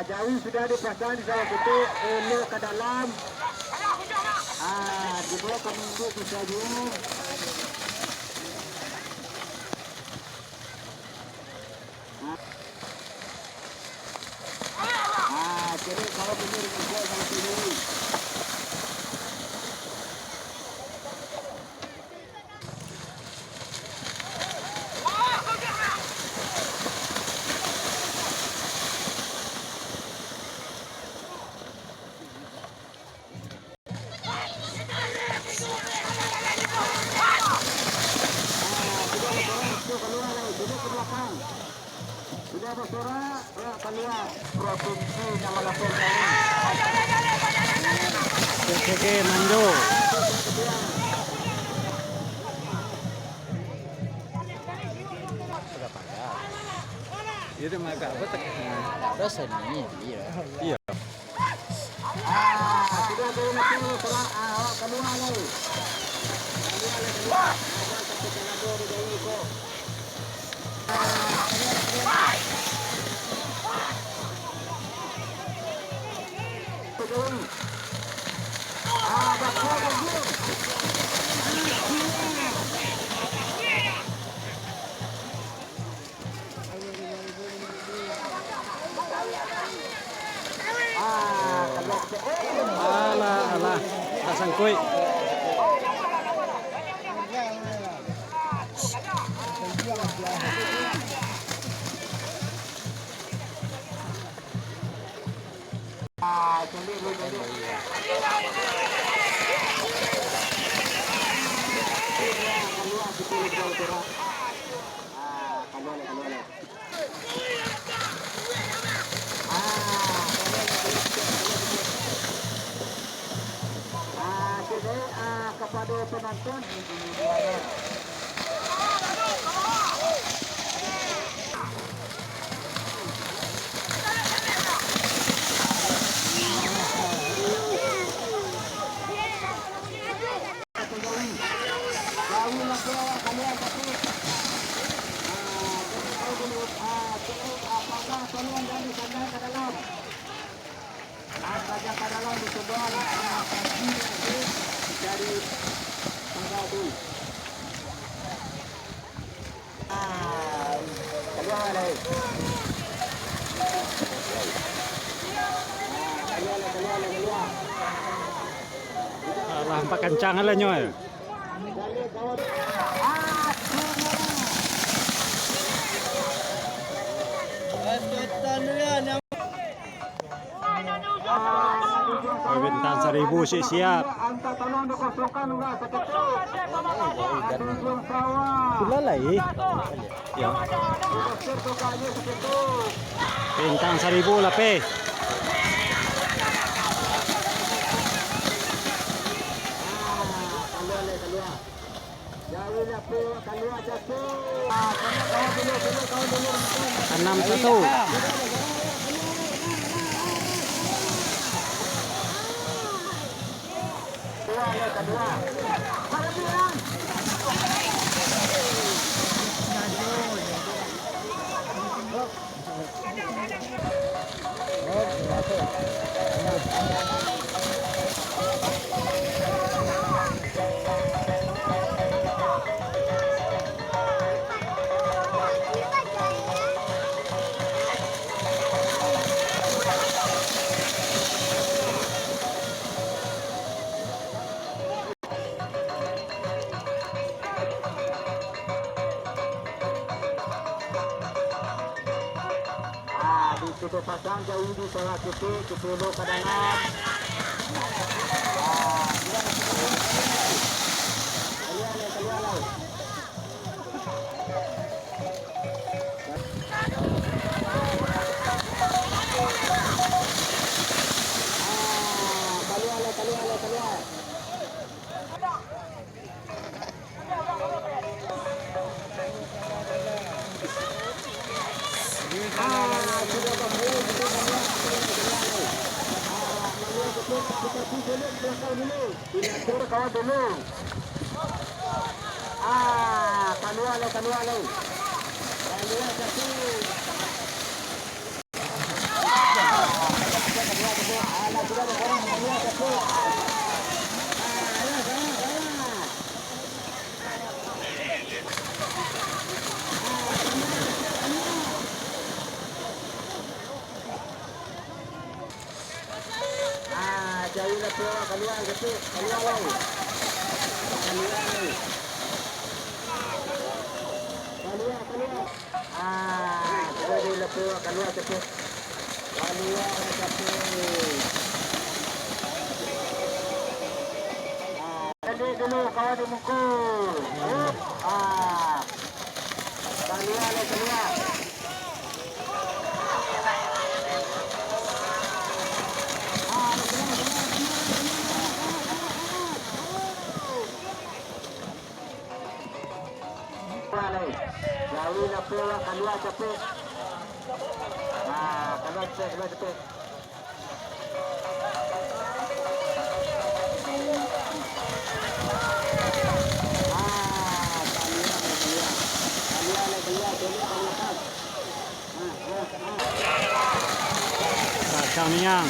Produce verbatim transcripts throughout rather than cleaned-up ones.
Jawi sudah dipasang di sawah ketek, elok ka dalam. Ah, dibawa ka minggu bisa juo. Ah, jadi kalau benar juga sama sini. Sudah bersorak, ya, keluar provinsi nama lapor. Oke, oke, mando. Sudah pagar. Itu mah agak apa, tek-, nah. Ada seni dia. Iya. Ah, sudah ada yang masuk, ah, awak keluar lai. Keluar lai, keluar. Ada satu penabur di dalam itu. Ah, keluar, keluar. Ah, bagus, bagus. Alah, alah. Tak sangkuik. Ah, jadi, ah, kepada penonton, Alah, nampak kancang lah nyo. Bintang Saribu siap-siap. Sudah lah, eh. Ya. Bintang Saribu lah, pe. Anam satu. Ah, di situ pasang jauh di salah sisi, sepuluh ke dalam. Ah, keluar, keluar, keluar. Kawan dulu. Ah, kalua lai, kalua lai. Kalua satu. Ah, jadi lapor kalua capek. Kalua capek. Ah, jadi dulu kawan di muka. Ah. Kalua, kalua. Jauh lapor, kalua capek. Ah, kalua capek, kalua capek. Kacang niang.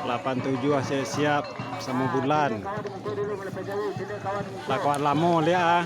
Lapan tujuah siap-siap samo bulan. Lakoan lamo liak ah.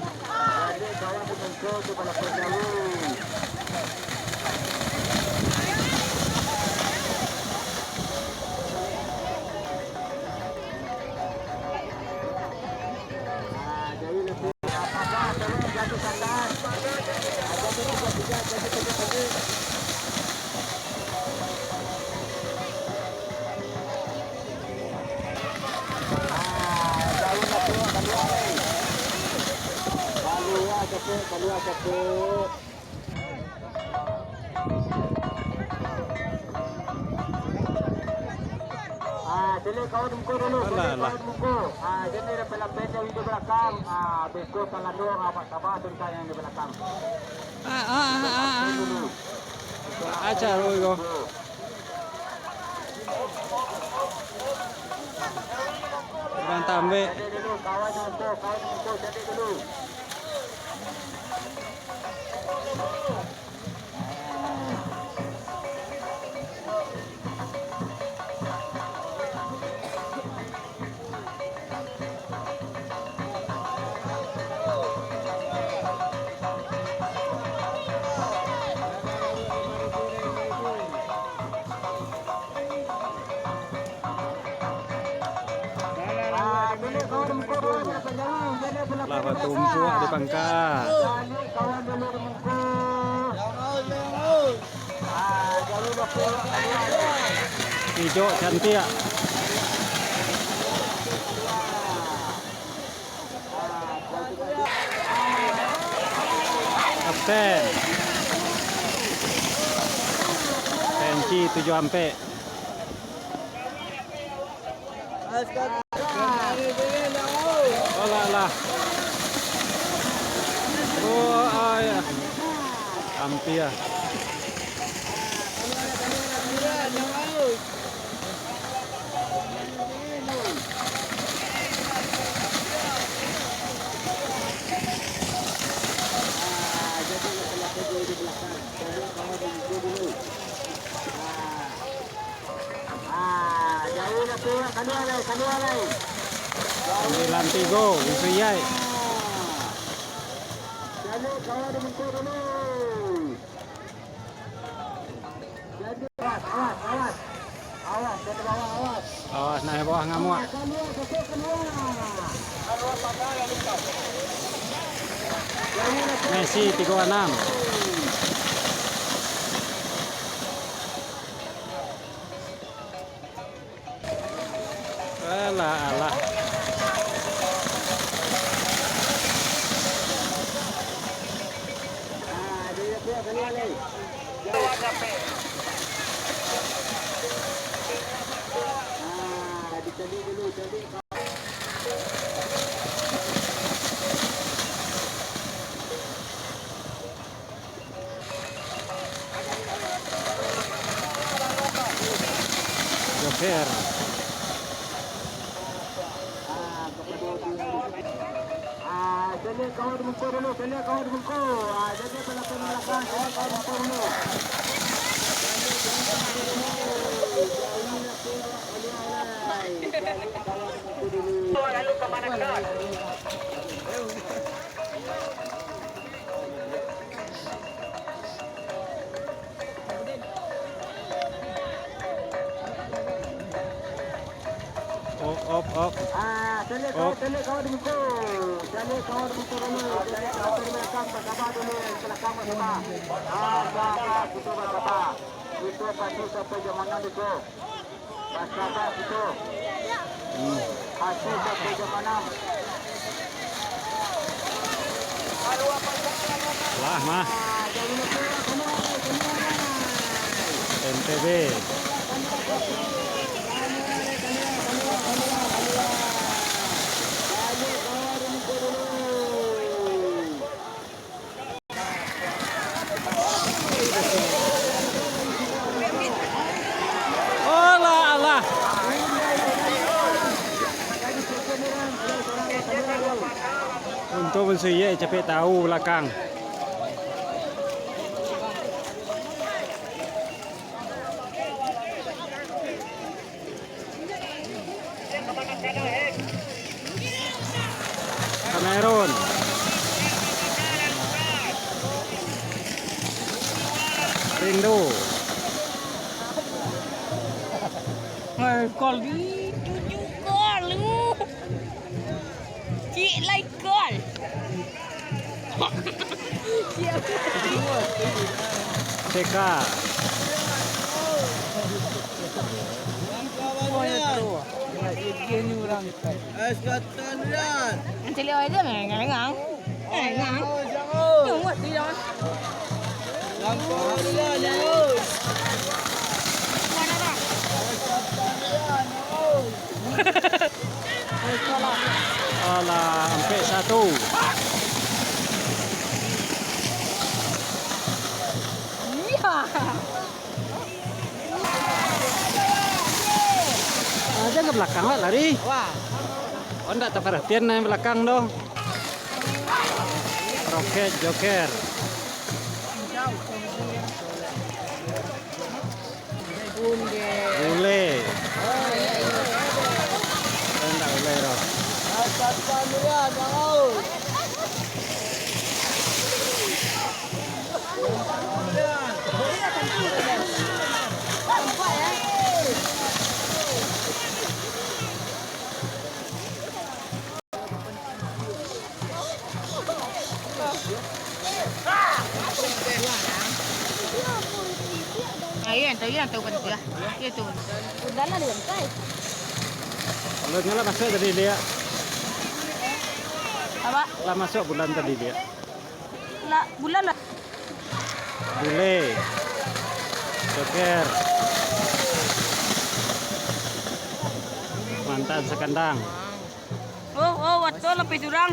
Ah, jadi kawan muka dulu, alah, jadi alah, kawan muka. Ah, jadi lapeh-lapeh di belakang. Ah, beko talado, ah, Pak Sabah tentang yang di belakang. Ah, ah, ah, ah, ah. Acar, oi, ko. Urang tambek. Lah batumpuak di pangka. Ijo cantik. Kapten. Pensi tujuah ampek. Alah, alah. Oh, ah, ya. Ampia. Sambilan tigo, Yusuf Iyai. Awas, naik bawah ngamuk. Messi tigo anam. Alah, alah. Joker. Ah, jadi kawan muka dulu, jadi kawan muka. Ah, jadi belakang-belakang, jadi kawan muka dulu. Lalu ke mana kau? Op, op. Ah, caliak kawan, caliak kawan di muka. Caliak kawan di muka dulu. Caliak kawan di belakang, basaba dulu. Belakang basaba. Ah, saba, kito basaba. Kito pasti sampai jam anam beko. Basaba kito. Hmm. Pasti sampai jam anam. Lah, mah. M P B. Alah, alah. Untuang banso iya, capek tahu balakang. Kamerun. Rindu. Eh, gol di. Tujuh gol. Cik lai gol. Cek ka. Caliak aja, ngengang. Ngengang. Tunggu, tidak. Alah, ampek satu. Iya. Ah, jan ka balakang lah lari. Wah. Oh, ndak taparatian nan balakang tu. Roket, joker. Gulai. Indak gulai doh. Ah, iyo, yang tahu, iyo, yang tahu kan itu lah. Iyo tu. Udahlah, dia bukan. Kalau nyo lah masuk tadi, Lia. Apa? Lah masuk bulan tadi, Lia. Lah, bulan lah. Bule. Joker. Mantan sakandang. Oh, oh, wato lapeh surang.